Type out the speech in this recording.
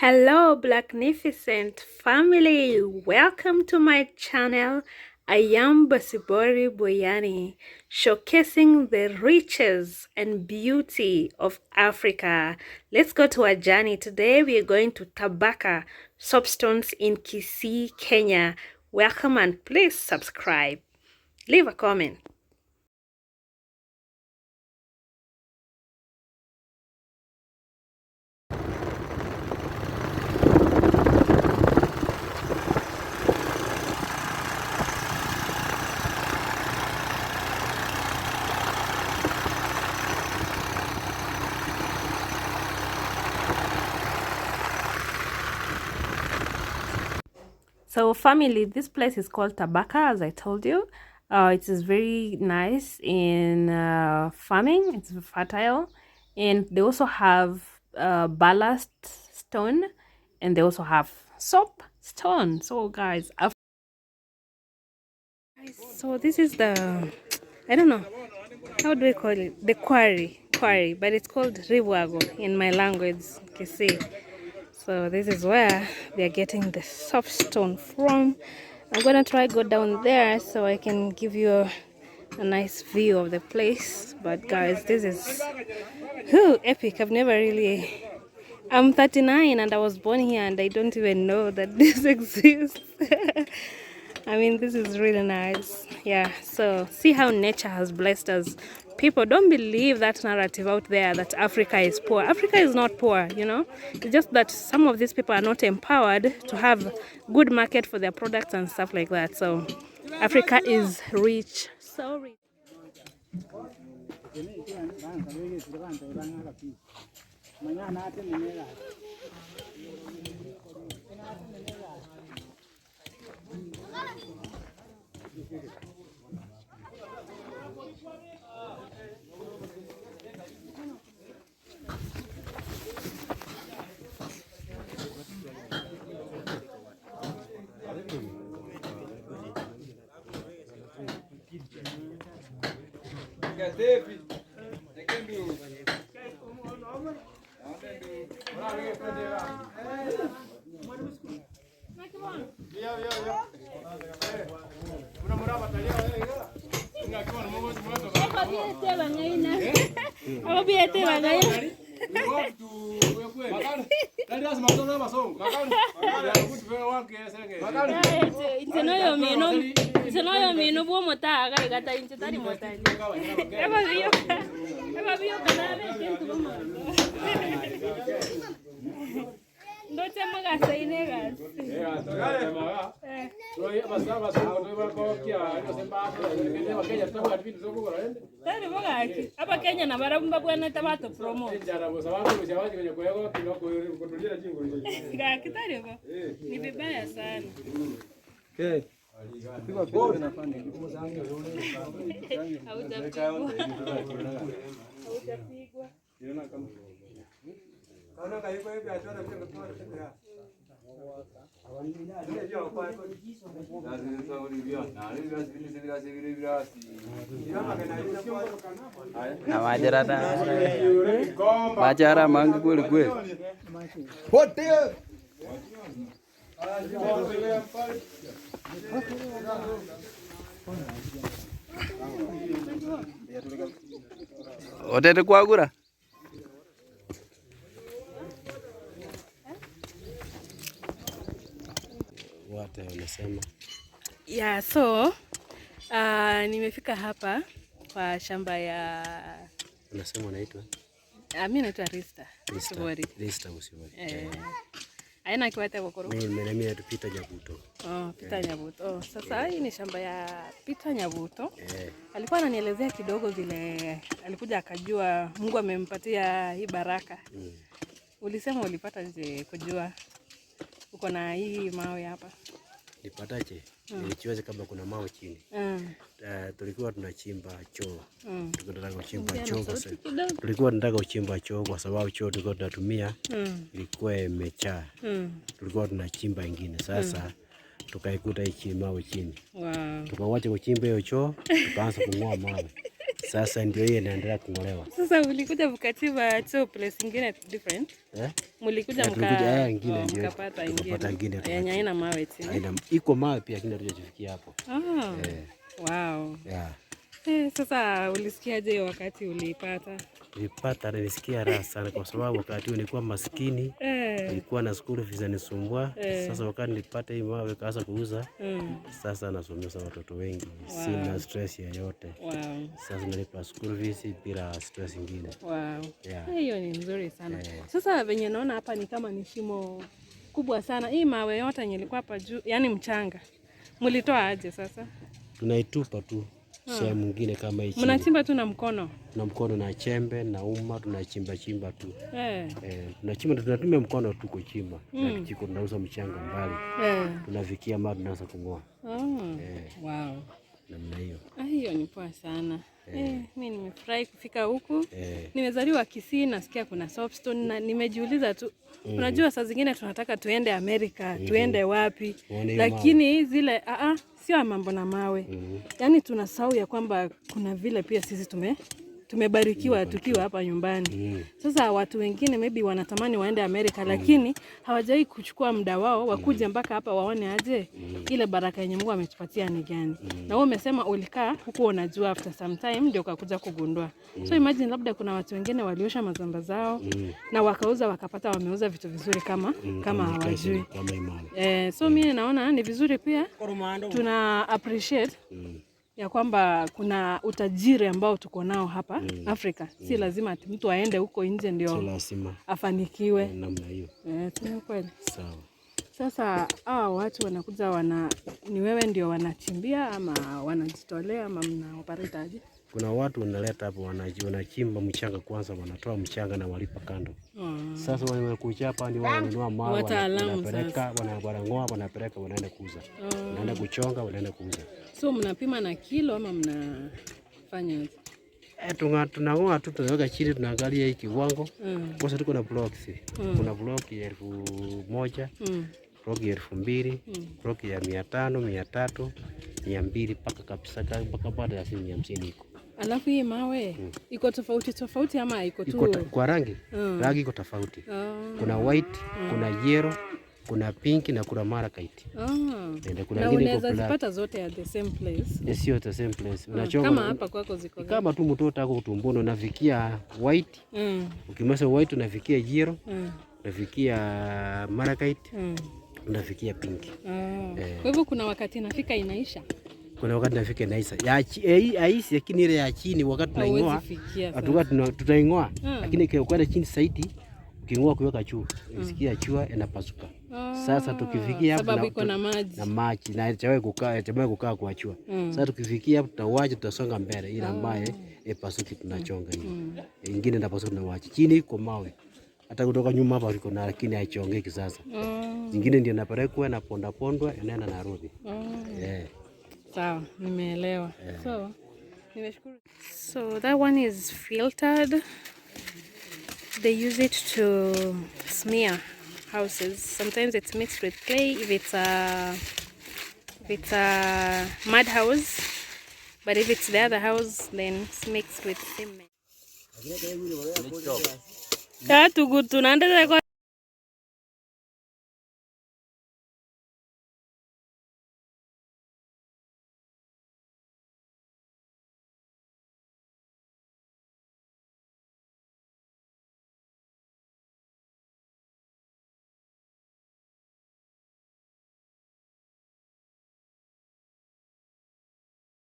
Hello, Blacknificent family. Welcome to my channel. I am Bosibori Boyani, showcasing the riches and beauty of Africa. Let's go to our journey. Today we are going to Tabaka Soapstones in Kisii, Kenya. Welcome and please subscribe. Leave a comment. So, family, this place is called Tabaka, as I told you. It is very nice in farming. It's fertile, and they also have ballast stone, and they also have soap stone. So, guys, so this is the, I don't know, how do we call it? The quarry, but it's called Ribwago in my language, Kisii. So this is where they are getting the soft stone from. I'm gonna try go down there so I can give you a nice view of the place. But guys, this is epic. I've never really, I'm 39 and I was born here and I don't even know that this exists. I mean, this is really nice. Yeah, so see how nature has blessed us. People, don't believe that narrative out there that Africa is poor. Africa is not poor, you know. It's just that some of these people are not empowered to have good market for their products and stuff like that. So Africa is rich. So rich. Mino bwomotaaga igata inche tari motani ndoche magasaine gasi. Tari bogaki aba Kenya na barabu mbabwana tabato promote. Gaki tari bo ni vibaya sana. Okay. Hautapigwa. Majara mangi kweli kweli. Otete kwagura? Yeah, so nimefika hapa kwa shamba ya, Unasema unaitwa? Mimi naitwa Rista. Musibori. Rista Musibori. Aina kiwete bokoro. Mimi naitwa Peter Nyabuto. Oh, Peter Nyabuto. Oh, sasa hii ni shamba ya Peter Nyabuto. Alikuwa ananielezea kidogo vile alikuja akajua Mungu amempatia hii baraka. Ulisema ulipata je kujua uko na hii mawe hapa? Nipataje? Nilichiweza kama kuna mawe chini. Tulikuwa tunachimba choo. Tulikuwa tunataka kuchimba choo kwa sababu tulikuwa tunataka kuchimba choo kwa sababu choo tulikuwa tunatumia ilikuwa imejaa. Tulikuwa tunachimba ingine. Sasa tukaikuta hii mawe chini. Wow. Tukawacha kuchimba hiyo choo, tukaanza kung'oa mawe. Sasa ndio hiyo inaendelea kung'olewa. Sasa ulikuja mkachimba choo place ingine different? Eh? Mlikuja Eh, tulikuja, eh, ingine oh, ndio. mkapata Tukapata ingine ingine. yenye haina mawe chini. Haina, iko mawe pia lakini hatujafikia hapo. Ah. Eh. Wow. Yeah. Eh, sasa ulisikiaje hiyo wakati uliipata? Nilipata, nilisikia raha sana kwa sababu wakati huo nilikuwa maskini. Nilikuwa na school fees zinanisumbua. Sasa wakati nilipata hii mawe kaanza kuuza. Sasa nasomesha watoto wengi. Sina stress yoyote. Sasa nalipa school fees bila stress ingine. Yeah. Eh, hiyo ni nzuri sana. Sasa venye naona hapa ni kama ni shimo kubwa sana. Hii mawe yote yenye ilikuwa hapa juu, yani mchanga, mlitoa aje sasa? Tunaitupa tu sehemu nyingine kama hii chini. Mnachimba tu na mkono? Na mkono na chembe na uma, tunachimba chimba tu. Tunachimba, tunatumia mkono tu kuchimba. Na kijiko tunauza mchanga mbali. Tunafikia mahali tunaanza kung'oa. Wow. Namna hiyo. Ah, hiyo ni poa sana. Mi nimefurahi kufika huku. Nimezaliwa Kisii, nasikia kuna soapstone na nimejiuliza tu. Unajua saa zingine tunataka tuende Amerika, tuende wapi? Uone hiyo. Lakini zile sio mambo na mawe. Yaani tunasahau ya kwamba kuna vile pia sisi tumebarikiwa tukiwa hapa nyumbani. Sasa watu wengine maybe wanatamani waende Amerika, lakini hawajawahi kuchukua muda wao wakuje mpaka hapa waone aje ile baraka yenye Mungu ametupatia ni gani. Na wewe umesema ulikaa huku unajua, after some time ndio ukakuja kugundua. So imagine labda kuna watu wengine waliosha mazamba zao na wakauza, wakapata wameuza vitu vizuri kama hawajui. Kama imani. Eh, so mimi naona ni vizuri pia tuna appreciate ya kwamba kuna utajiri ambao tuko nao hapa Afrika. Si lazima ati mtu aende huko nje Sio ndio lazima. afanikiwe. Namna hiyo. Eh, si ni kweli? Sawa. Sasa hawa watu wanakuja ni wewe ndio wanachimbia ama wanajitolea ama mna operate aje? Kuna watu wanaleta hapo, wanachimba mchanga kwanza, wanatoa mchanga na walipa kando. Sasa wale wanakuja hapa ndio wananunua mawe, Wataalamu. Wanapeleka, wanang'oa, wanapeleka, wanaenda kuuza. Wanaenda kuchonga, wanaenda kuuza. So mnapima na kilo ama mnafanya aje? Eh, tunang'oa tu, tunaweka chini, tunaangalia hii kiwango. Kwanza tuko na blocks. Kuna block ya 1000, block ya 2000, block ya 500, 300, 200 mpaka kabisa mpaka baada ya shilingi 50 iko. Alafu hii mawe iko tofauti tofauti ama iko tu? Iko kwa rangi, rangi iko tofauti. Kuna white, kuna yellow, kuna pink na kuna malachite. Ndio kuna Na ingine iko unaweza black. zipata zote at the same place? Eh, sio the same place. Unachonga Kama hapa kwako ziko gani? Kama tu mtoto ako tumboni unafikia white, ukimaliza white unafikia yellow, unafikia malachite, unafikia pink. Kwa hivyo kuna wakati inafika inaisha. Kuna wakati nafika inaisha. Ya haisi, lakini ile ya chini wakati tunaing'oa, Hauwezi fikia sasa. hatuka tutaing'oa, lakini ikikwenda chini zaidi, uking'oa kuweka juu, ukisikia jua inapasuka. Sasa tukifikia hapo Sababu iko na maji. Na maji na haijawahi kukaa kwa jua. Sasa tukifikia hapo tutawacha, tutasonga mbele ile ambaye ipasuki tunachonga hiyo. Ingine inapasuka tunawacha. Chini iko mawe. Hata kutoka nyuma hapa iko na, lakini haichongeki sasa. Zingine ndio inapelekwa na ponda pondwa inaenda Nairobi. Eh. Sawa, nimeelewa. So, nimeshukuru. So that one is filtered. They use it to smear houses. Sometimes it's mixed with clay if it's a mud house, but if it's the other house, then it's mixed with cement. Tatu tunaendelea kwa